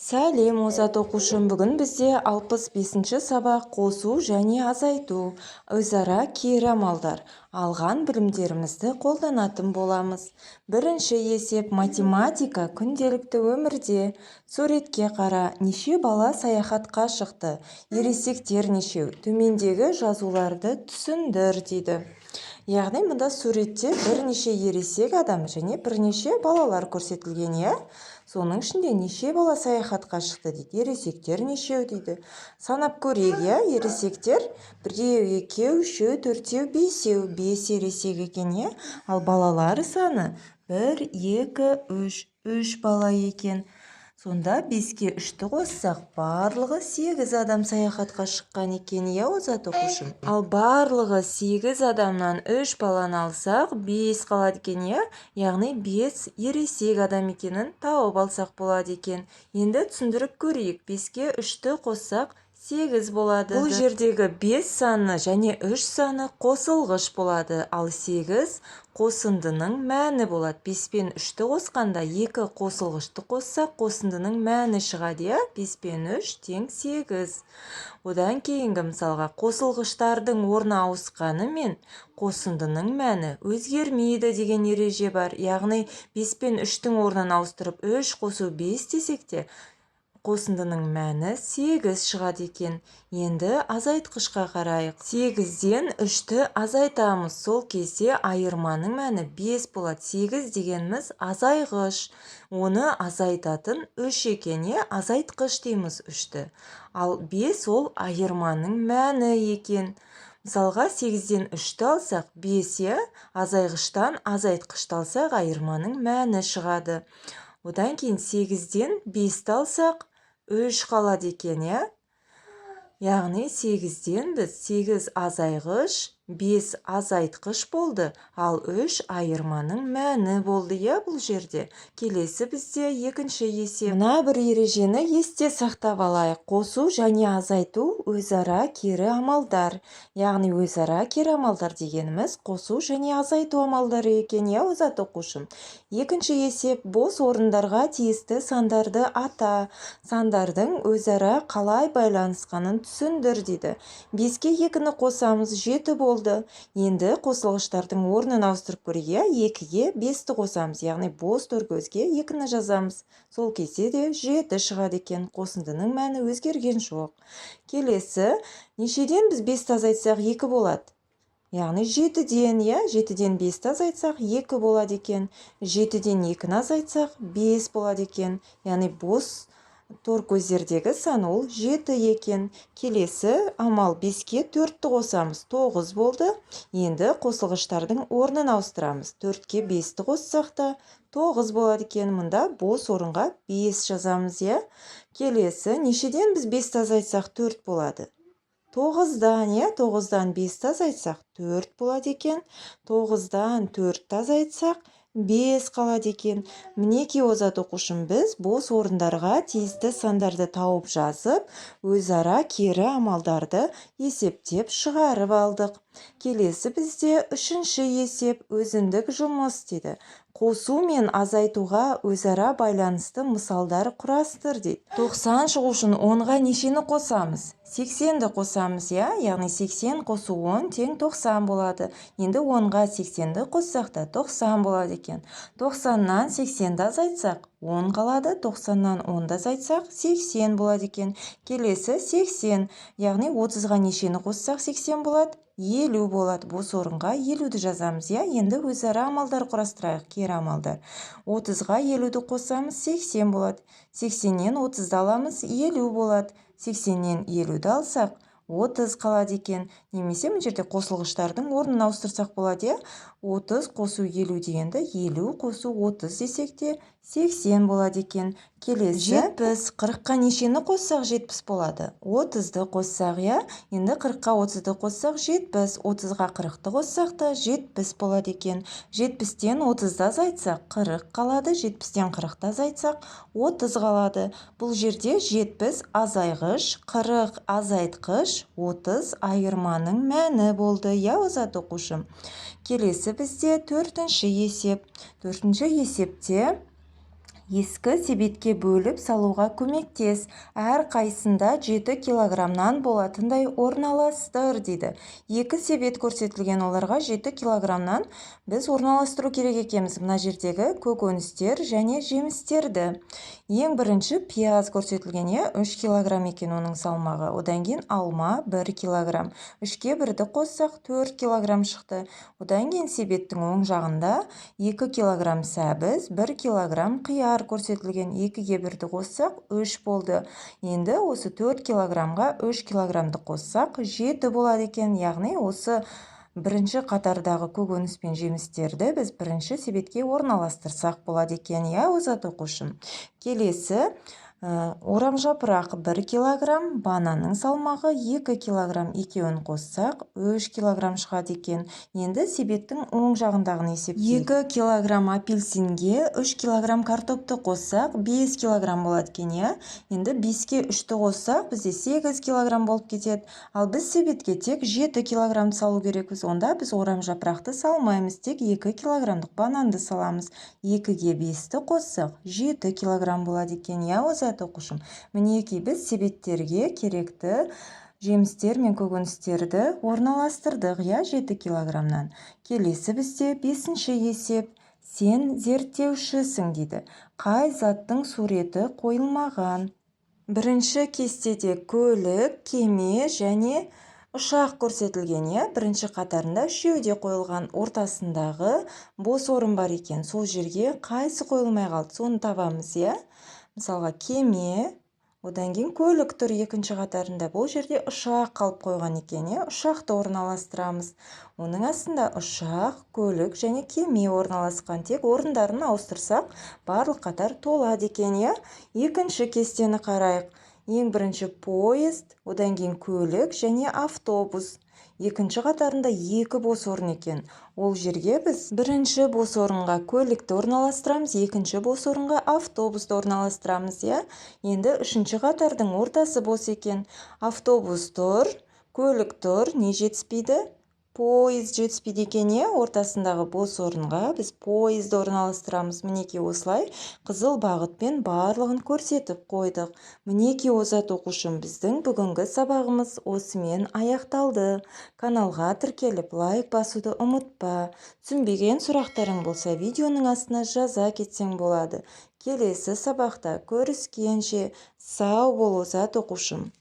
Сәлем, озат оқушым! Бүгін бізде 65-ші сабақ: қосу және азайту, өзара кері амалдар. Алған білімдерімізді қолданатын боламыз. Бірінші есеп: математика күнделікті өмірде. Суретке қара, неше бала саяхатқа шықты? Ересектер нешеу? Төмендегі жазуларды түсіндір, дейді. Яғни мұнда суретте бірнеше ересек адам және бірнеше балалар көрсетілген, иә. Соның ішінде неше бала саяхатқа шықты дейді, ересектер нешеу дейді. Санап көрейік, иә. Ересектер біреу, екеу, үшеу, төртеу, бесеу, бес ересек екен, иә. Ал балалар саны бір, екі, үш, үш бала екен. Сонда беске үшті қоссақ, барлығы сегіз адам саяхатқа шыққан екен, иә, озат оқушым. Ал барлығы сегіз адамнан үш баланы алсақ, бес қалады екен, иә. Яғни бес ересек адам екенін тауып алсақ болады екен. Енді түсіндіріп көрейік. Беске үшті қоссақ, сегіз болады. Бұл жердегі бес саны және үш саны қосылғыш болады, ал сегіз қосындының мәні болады. Бес пен үшті қосқанда, екі қосылғышты қоссақ, қосындының мәні шығады, иә. Бес пен үш тең сегіз. Одан кейінгі мысалға қосылғыштардың орны ауысқанымен, қосындының мәні өзгермейді деген ереже бар. Яғни бес пен үштің орнын ауыстырып, үш қосу бес десек те, қосындының мәні сегіз шығады екен. Енді азайтқышқа қарайық. Сегізден үшті азайтамыз, сол кезде айырманың мәні бес болады. Сегіз дегеніміз азайғыш, оны азайтатын үш екен, иә. Азайтқыш дейміз үшті, ал бес ол айырманың мәні екен. Мысалға, сегізден үшті алсақ, бес, иә. Азайғыштан азайтқышты алсақ, айырманың мәні шығады. Одан кейін сегізден бесті алсақ, үш қалады екен, иә. Яғни сегізден біз, сегіз азайғыш, бес азайтқыш болды, ал үш айырманың мәні болды, иә, бұл жерде. Келесі бізде екінші есеп. Мына бір ережені есте сақтап алайық: қосу және азайту өзара кері амалдар. Яғни өзара кері амалдар дегеніміз қосу және азайту амалдары екен, иә, озат оқушым. Екінші есеп: бос орындарға тиісті сандарды ата, сандардың өзара қалай байланысқанын түсіндір, дейді. Беске екіні қосамыз, жеті болды. Енді қосылғыштардың орнын ауыстырып көрейік, иә. Екіге бесті қосамыз, яғни бос торкөзге екіні жазамыз. Сол кезде де жеті шығады екен, қосындының мәні өзгерген жоқ. Келесі, нешеден біз бесті азайтсақ, екі болады? Яғни жетіден, иә. Жетіден бесті азайтсақ, екі болады екен. Жетіден екіні азайтсақ, бес болады екен. Яғни бос тор көздердегі сан ол жеті екен. Келесі амал: беске төртті қосамыз, тоғыз болды. Енді қосылғыштардың орнын ауыстырамыз. Төртке бесті қоссақ та, тоғыз болады екен. Мұнда бос орынға бес жазамыз, иә. Келесі, нешеден біз бесті азайтсақ, төрт болады? Тоғыздан, иә. Тоғыздан бесті азайтсақ, төрт болады екен. Тоғыздан төртті азайтсақ, бес қалады екен. Мінекей, озат оқушым, біз бос орындарға тиісті сандарды тауып жазып, өзара кері амалдарды есептеп шығарып алдық. Келесі бізде үшінші есеп: өзіндік жұмыс, дейді. Қосу мен азайтуға өзара байланысты мысалдар құрастыр, дейді. 90 шығу үшін 10-ға нешені қосамыз? 80-ді қосамыз, иә. Яғни 80 қосу 10 тең 90 болады. Енді 10-ға 80-ді қоссақ та, 90 болады екен. 90-нан 80-ді азайтсақ, 10 қалады. 90-нан 10-ды азайтсақ, 80 болады екен. Келесі 80, яғни 30-ға нешені қоссақ, 80 болады? 50 болады. Бос орынға 50-ді жазамыз, иә. Енді өзара амалдар құрастырайық, кері амалдар. 30-ға 50-ді қосамыз, 80 болады. 80-нен 30-ды аламыз, 50 болады. 80-нен 50-ді алсақ, 30 қалады екен. Немесе мына жерде қосылғыштардың орнын ауыстырсақ болады, иә. 30 қосу 50 дегенді 50 қосу 30 десек те, 80 болады екен. Келесі 70. 40-қа нешені қоссақ, 70 болады? 30-ды қоссақ, иә. Енді 40-қа 30-ды қоссақ, 70. 30-ға 40-ты қоссақ та, 70 болады екен. 70-тен 30-ды азайтсақ, 40 қалады. 70-тен 40-ты азайтсақ, 30 қалады. Бұл жерде 70 азайғыш, 40 азайтқыш, 30 айырманың мәні болды, иә, озат оқушым. Келесі бізде төртінші есеп. Төртінші есепте Ескі себетке бөліп салуға көмектес. Әрқайсысында 7 килограммнан болатындай орналастыр дейді. Екі себет көрсетілген, оларға 7 килограммнан біз орналастыру керек екенбіз мына жердегі көкөністер және жемістерді. Ең бірінші пияз көрсетілген, иә, 3 килограмм екен оның салмағы. Одан кейін алма 1 килограмм. 3-ке 1-ді қоссақ, 4 килограмм шықты. Одан кейін себеттің оң жағында 2 килограмм сәбіз, 1 килограмм қияр көрсетілген. 2-ге 1-ді қоссақ, 3 болды. Енді осы 4 килограммға 3 килограммды қоссақ, 7 болады екен. Яғни осы бірінші қатардағы көкөніс пен жемістерді біз бірінші себетке орналастырсақ болады екен, иә, озат оқушым. Келесі орамжапырақ 1 килограмм, бананның салмағы 2 килограмм, екеуін қоссақ, 3 килограмм шығады екен. Енді себеттің оң жағындағыны есептейік. 2 килограмм апельсинге 3 килограмм картопты қоссақ, 5 килограмм болады екен, иә. Енді 5-ке 3-ті қоссақ, бізде 8 килограмм болып кетеді. Ал біз себетке тек 7 килограмм салу керекпіз. Онда біз орамжапырақты салмаймыз, тек 2 килограммдық бананды саламыз. 2-ге 5-ті қоссақ, 7 килограмм болады екен, иә, озат оқушым. Мінекей, біз себеттерге керекті жемістер мен көкөністерді орналастырдық, иә, 7 килограммнан. Келесі бізде бесінші есеп. Сен зерттеушісің дейді. Қай заттың суреті қойылмаған? Бірінші кестеде көлік, кеме және ұшақ көрсетілген, иә. Бірінші қатарында үшеуі де қойылған, ортасындағы бос орын бар екен. Сол жерге қайсы қойылмай қалды, соны табамыз, иә. Мысалға, кеме, одан кейін көлік тұр екінші қатарында. Бұл жерде ұшақ қалып қойған екен, иә. Ұшақты орналастырамыз. Оның астында ұшақ, көлік және кеме орналасқан. Тек орындарын ауыстырсақ, барлық қатар толады екен, иә. Екінші кестені қарайық. Ең бірінші поезд, одан кейін көлік және автобус. Екінші қатарында екі бос орын екен. Ол жерге біз бірінші бос орынға көлікті орналастырамыз, екінші бос орынға автобусты орналастырамыз, иә. Енді үшінші қатардың ортасы бос екен. Автобус тұр, көлік тұр, не жетіспейді? Пойыз жетіспейді екен, иә. Ортасындағы бос орынға біз пойызды орналастырамыз. Мінекей, осылай қызыл бағытпен барлығын көрсетіп қойдық. Мінекей, озат оқушым, біздің бүгінгі сабағымыз осымен аяқталды. Каналға тіркеліп, лайк басуды ұмытпа. Түсінбеген сұрақтарың болса, видеоның астына жаза кетсең болады. Келесі сабақта көріскенше, сау бол, озат оқушым.